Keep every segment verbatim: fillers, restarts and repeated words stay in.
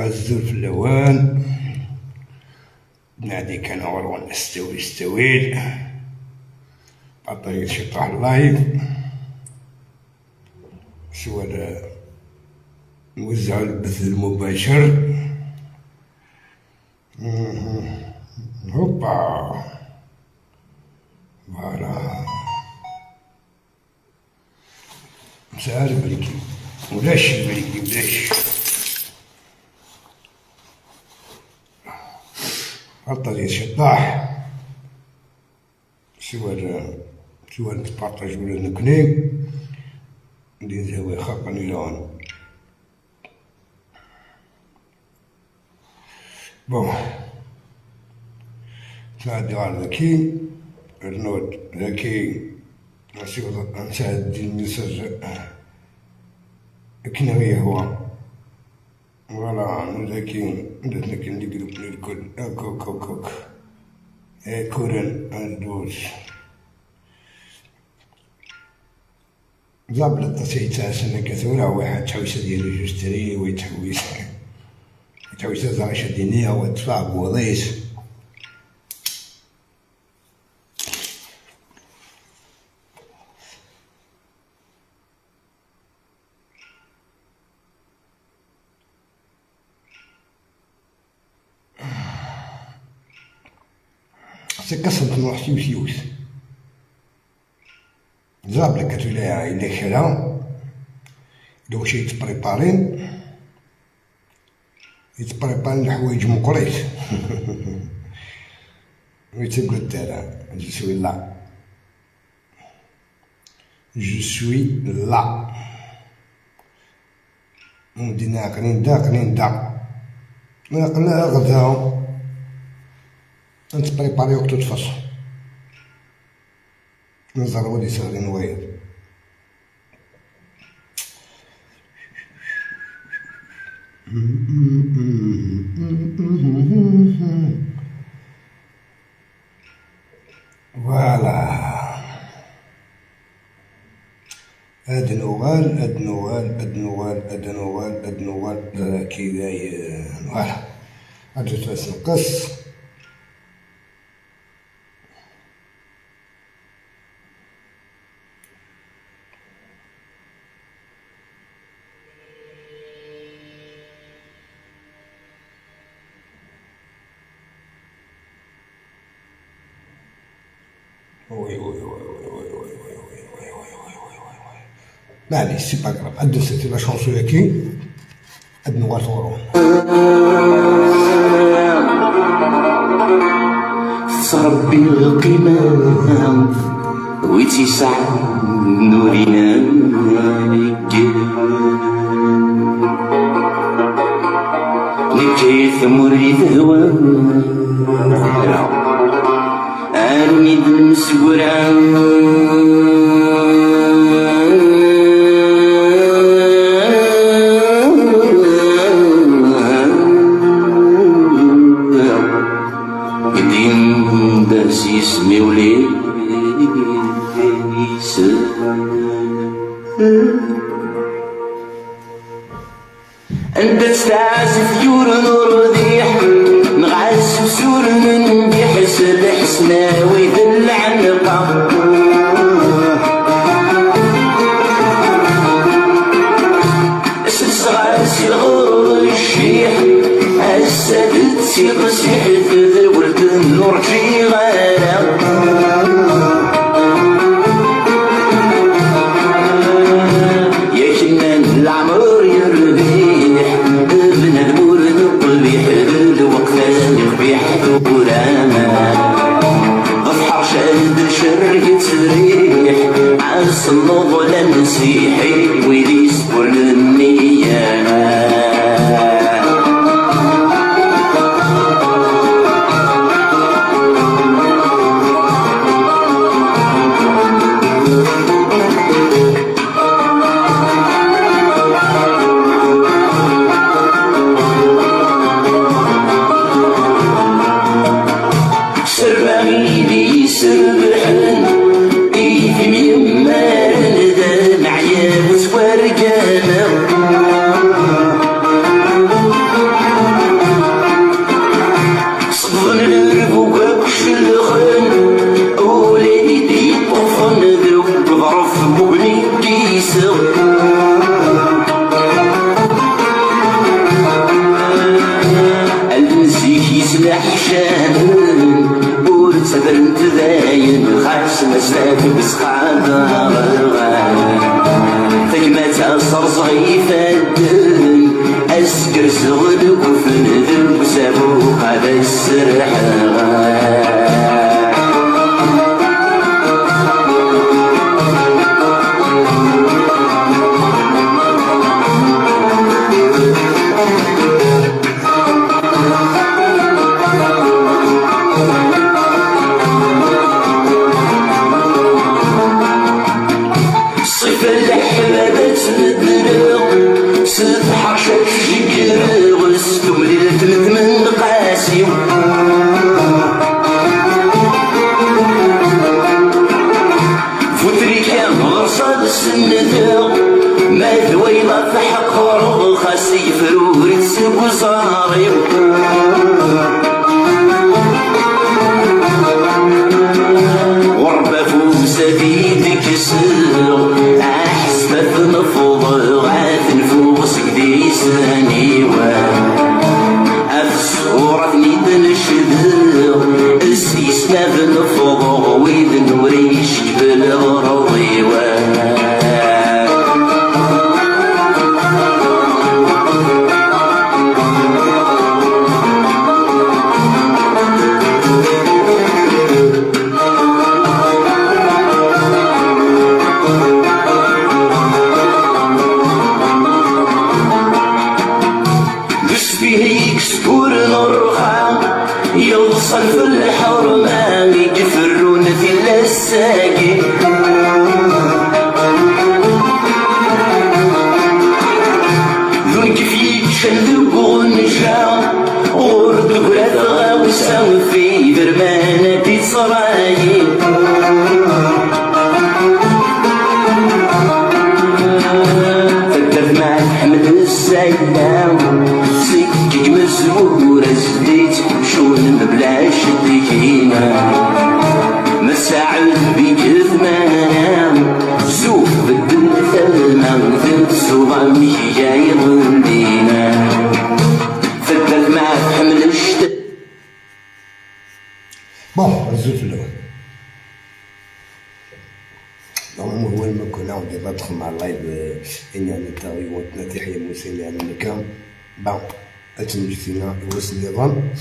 Azul fell-awen. Nadi kan ɣur-wen s ttawil s ttawil. Aṭas ciṭuḥ live. Swal nwezzeɛ lbeth lmubacer. Mhm. Hoppa. Voilà. Nesɛa lbriki. Ulac lbriki, ulac. Aṭas ciṭuḥ. Siwa, siwa netparṭaj ula d nekni. Di zawi xaqen ilɛun. Bon. Ttɛeddi ɣer daki. Rnu-d daki. Nsiweḍ, nsɛeddi lmessage akken i ɣ-yehwa. Voilà, nu daki, anda nekk di groupe-nni lkul. Akk, akk, akk, akk. Ikuren, ad ddut. Ẓabel aṭas ay yettɛassan akka tura, wa yettḥewwis ad yili juste-ri, wa yettḥewwis, yettḥewwis ad aɣ-icadini, wa yeṭṭef aɛebbuḍ-is. C'est que ça me marche aussi. Ẓriɣ belli akka tura yella kra, d wacu yettpriparin, yettpriparin leḥwayeǧ meqqrit. Yettagad ara, je suis là. Je suis là. Ur d-yenni aql-in da, aql-in da. Aql-aɣ da. Ad nettpripari akk de toute façon. Neẓra wid yesseɣlin wayeḍ. Voilà. Ad nuɣal, ad nuɣal, ad nuɣal, ad nuɣal, ad nuɣal, eh, kida, eh, voilà. Ad d-twasenqes. Oui, oui, oui. Allez, c'est pas grave. Ad d-nseɣti la chanson-agi. Ad nuɣal ɣur-wen. Tettṛebbi lqima, wi tt-yesɛan ur inag. Nekk ay tamur yedhwan, armi d-nemsegran. Din das yisem-iw lis. Anda-tt tɛazift yuren urdiḥ, neɣ ɛass usuren n diḥ s lḥesnawi d lɛenqa. Selseɣ-as i lɣerur cciḥ, ass-a d tiqsiḥt d welt n ur ǧǧiɣ ara. Yak nnan leɛmer yerbiḥ, bnadem ur neqbiḥ, d lweqt ad yeqbiḥ tura. Ɣef ḥerc ad ncerreg ttriḥ, ad s-nnuḍ la nsiḥi, wid yesburnen nniya. Ifadden, asgerzeɣ deg ufen deg usabuq ad as-serḥeɣ. Ṣṣifa n leḥbab ad tt-medleɣ, s tḥerci ad tt-jeggreɣ, s tumlilt n tmenqas-iw. Bu trika ɣer-s ad senndeɣ, ma d wayeḍ ad t-ḥeqreɣ, xas yefrurit seg uẓar-iw. Ɣur bab umsad i d-kkseɣ, aḥezzeb ad t-nefḍeɣ, ad t-nfuɣ seg disan-iw. At ṣṣur ad ten-id-necdeɣ, s yisnad nefḍeɣ, wid nura icekbel ɣer uḍiwan. D usbihi i yesburen rrxa, yeḍṣan f lḥerma i iferrun tillas-agi. D ungif yeččan deg uɣenja, ur d-tegri tɣawsa f iderman ad d-ittṛayi. Taddart ma tḥemmel zzayla, seg yemezwura zedit cun mebla ccettina. Ma saɛud bigret mana, zuf beddel talma, d tsuḍa mkya iḍendina. Taddart ma tḥemmel ccettina. Bon, azul fell-awen. Normalement, هو المكنة وديما دخل مع اللايف، آه، إني أنا تاوي وتناتي حيا موسى إني أنا مكان. Bon, أتنجتنا الوس النظام.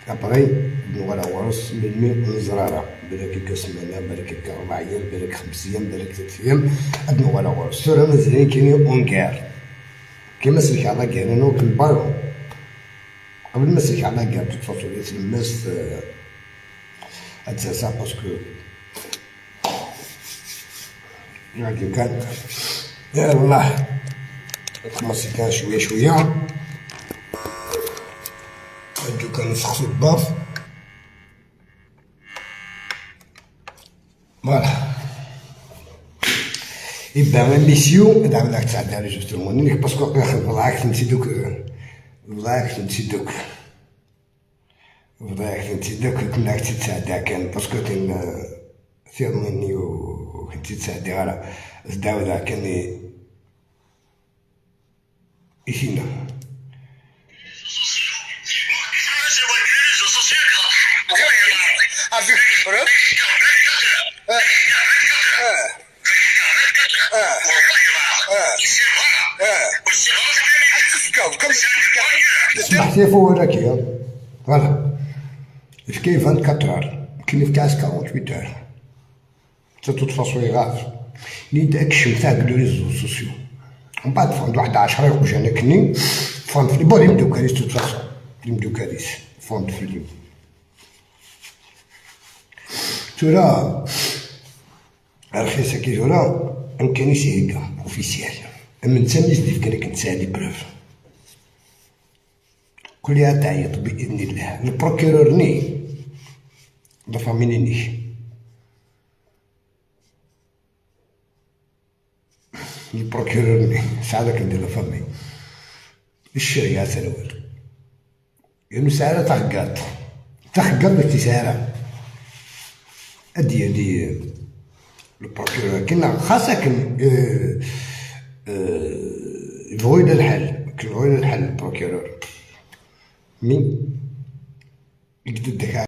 أبري، نغلا ورس من مي نزرارة. بلاك كسمانة، بلاك أربع أيام، بلاك خمس أيام، بلاك ثلاث أيام. أدنغلا ورس. سورة مزالين كيني أونغار. كما سلك على كيني نوك البالون. قبل ما سلك على كيني، تفصل يتلمس، آه، هاد ساسا باسكو هادو كان، يا الله، كومونسي كان شوية شوية. هادو كان نسخسو الباف. Voilà. يبقى ميسيو، دعنا ناك تساعد على جوج تلمونيك، باسكو كنخدم بضاعك تمشي دوك، بضاعك تمشي دوك. Bḍiɣ-tent-id akk, akken ad tt-id-sɛeddaɣ kan, parce que tin, euh, tiḍ-nni ur kent-id-sɛeddaɣ ara. Tdawda kan i, i tinna. Smeḥ tifu wala-k, ya. Voilà. Efk-iyi vingt-quatre heures. Akken efk-as quarante-huit heures. Tettuḍfas wiɣaf. Nid akcem tag les réseaux sociaux. Mbeɛd ffɣen-d waḥed ɛecra iqjan akkenni. Ffɣen fell-i. Bon, d imdukal-is, de toute façon. D imdukal-is. Ffɣen-d fell-i. Tura, rxis-agi tura, amkan-is ihegga, officiel. Am netta mi s-d-ifkan akken tesɛa les preuves. Kul ad tɛeyyeḍ bi idnillah. Le procureur-nni, la famille-nnek. Le procureur-nni, tesɛa akken de la famille. Ccariɛa terwel. Ur nesɛi ara taxeggaḍt. Taxeggaḍt ur tt-yesɛi ara. Ad d-yali le procureur. Akken, xas akken, euh, euh, yebɣu yella lḥal. Akken yebɣu yella lḥal le procureur. Mi i yedda